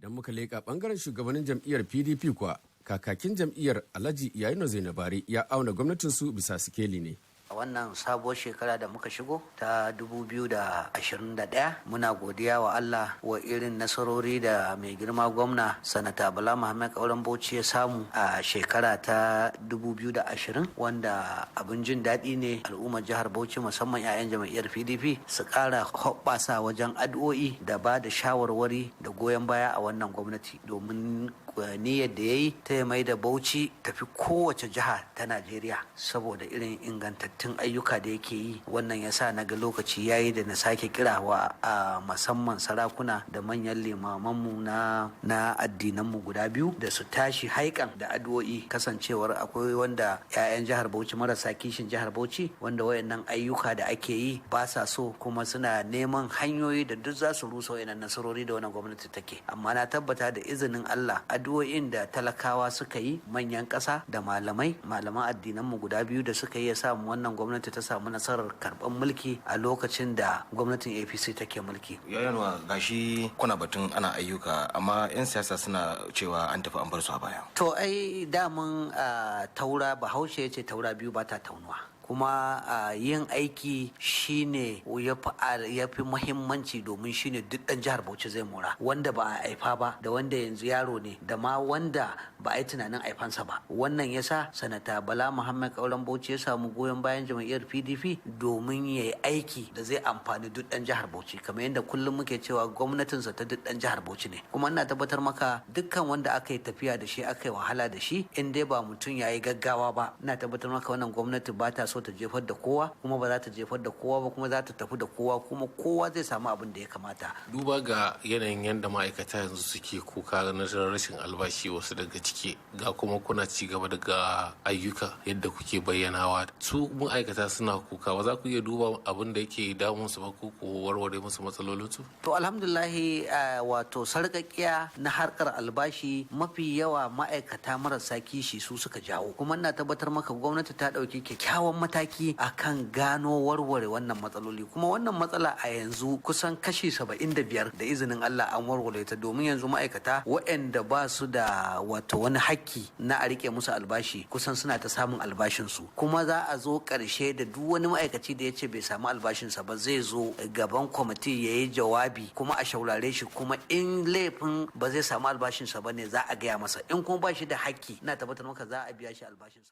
Idan muka leƙa ɓangaren shugabannin jam'iyyar PDP kuwa, kakakin jam'iyyar Alhaji Yayino Zainabari ya auna gwamnatinsu bisa sikeli ne. A wannan sabuwar shekara da muka shigo ta 2021, muna godiya wa Allah wa irin nasarori da mai girma gwamna, Sanata Bala Muhammad Kauran Bauchi, ya samu a shekara ta 2020, wanda abin jin daɗi ne al'ummar jihar Bauchi, musamman 'ya'yan jam'iyyar PDP, su ƙara hoɓɓasa wajen addu'o'i da ba da shawarwari da goyon baya a wannan gwamnati, domin niyyar da ya yi ta mai da Bauchi tafi kowace jiha ta Najeriya saboda irin ingantattun ayyuka da yake yi. Wannan ya sa na ga lokaci ya yi da na sake kira wa a musamman sarakuna da manyan limamanmu na addinanmu guda biyu da su tashi haikan da addu'o'i, kasancewar akwai wanda 'ya'yan jihar Bauchi marasa kishin jihar Bauchi, wanda wayannan ayyuka da ake yi ba sa so, kuma suna neman hanyoyi da duk za su rusa wayannan nasarori da wannan gwamnati take. Amma na tabbata da izinin Allah, addu'o'in da talakawa suka yi, manyan ƙasa da malamai, malaman addinanmu guda biyu da suka yi, ya samu wannan gwamnati ta samu nasarar karɓar mulki a lokacin da gwamnatin APC take mulki. Yayanwa, gashi kuna batun ana ayyuka, amma 'yan siyasa suna cewa an tafi an bar su a baya. To ai daman taura, Bahaushe ya ce taura biyu ba ta taunuwa. Kuma yin aiki shine ya fi muhimmanci, domin shine duk ɗan jihar Bauchi zai mora, wanda ba a haifa ba da wanda yanzu yaro ne da ma wanda ba a yi tunanin haifansa ba. Wannan yasa Sanata Bala Muhammad Kauran Bauchi ya samu goyon bayan jam'iyyar PDP domin ya yi aiki da zai amfani duk ɗan jihar Bauchi, kamar yadda kullum muke cewa gwamnatinsa ta duk ɗan jihar Bauchi ne. Kuma ina tabbatar maka, dukkan wanda aka yi tafiya da shi, aka yi wahala da shi, in dai ba mutum ya yi gaggawa ba, ina tabbatar maka wannan gwamnati ba ta so ta jefar da kowa, kuma ba za ta jefar da kowa ba, kuma za ta tafi da kowa, kuma kowa zai samu abin da ya kamata. Duba ga yanayin yadda ma'aikata yanzu suke kuka na rashin albashi wasu daga ciki, ga kuma kuna ci gaba daga ayyuka yadda kuke bayyanawa, su ma'aikata suna kuka, ba za ku iya duba abin da yake damun su ba ko ku warware musu matsalolinsu? To alhamdulahi, wato sarƙaƙiya na harkar albashi mafi yawa ma'aikata marasa kishi su suka jawo. Kuma ina tabbatar maka gwamnati ta ɗauki kyakkyawan mataki akan gano warware wannan matsaloli. Kuma wannan matsala a yanzu kusan kashi 75 da izinin Allah an warware ta, domin yanzu ma'aikata waɗanda ba su da wato wani hakki na a rike musu albashi kusan suna ta samun albashinsu. Kuma za a zo ƙarshe da duk wani ma'aikaci da ya ce bai samu albashinsa ba zai zo gaban kwamiti ya yi jawabi, kuma a shaurare shi. Kuma in laifin ba zai samu albashinsa ba ne, za a gaya masa. In kuma ba shi da hakki, ina tabbatar maka za a biya shi albashinsa.